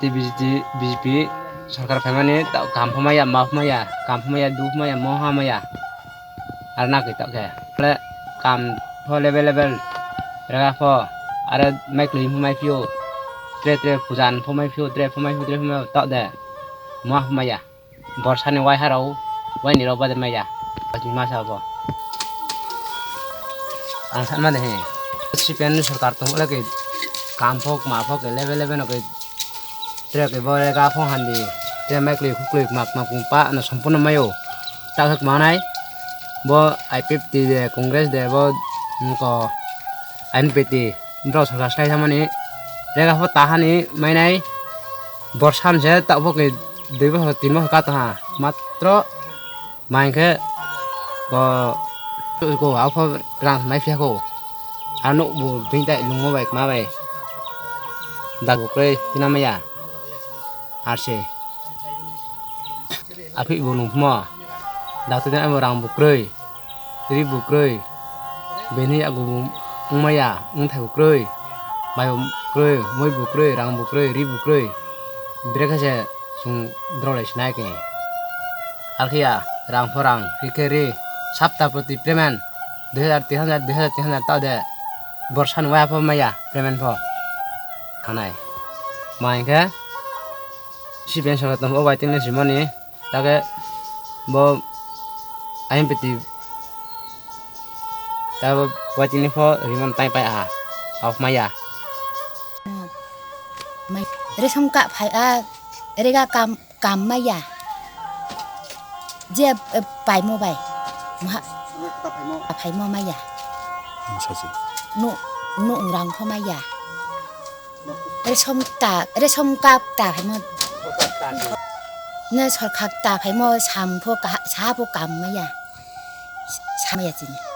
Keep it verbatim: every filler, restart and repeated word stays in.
Tei B J P, B J P sorkar phaimani ta-, kam pho maya, ma pho maya, kam pho maya, du pho maya, mo ha maya. Ar na khe ta khe. Ple kam pho level level. Rega pho. Are mai kloi pho mai phio. Tre tre pujan pho mai phio, tre pho mai phio, tre pho mai ta de. Mo ha maya. Borsani wai harao, wai nirok bade maya. Bati masa bo. Ang sanma de he. C P M ni sorkar tong le ke kam phok ma phok ke lebe lebe no ke tre ke bo rega phok handi. Tre mai kloi khukloi mak mak pa no sampono mayo. Ta hak manai. Bo I P F T de Congress de bo ko N P T. Bro sorkar slai thamani. Rega pho tahani mainai. Borsan se ta bo ke dui bosor tin bosor kato ha matro main khe ko ko aphor rang mai phia ko ano bo bingtai lungmo bai kma bai dak bo kre tina maya arse aphi bo nungmo dak tina amo rang bo kre ri bo kre bini agu wngmaya wngthai bo kre mai bo kre moi bo kre rang bo kre ri bo kre brekhe se. Chwng drolai sinai khe. Alkhiya rang pho rang, ri khe ri, sapta proti payment, dui hazar, tin hazar, dui hazar, tin hazar ta de. Borsa ni waya pho maya payment pho. Hanai. Ma hinkhe C P M sorkar tongbo bai tini simani. Take bo I M P T ta bo bai tini pho rimon tai pai aha. Off maya. Mai, ration card phai a, rega kam, kam maya. Je, eh, paimo bai. Maha, ta phaimo. Ta phaimo maya. Sasi. No, no rang pho maya. Ration card, ration card ta phaimo. Ne sorkar ta phaimo sam pho ka, sa pho kam maya. Sa maya chini.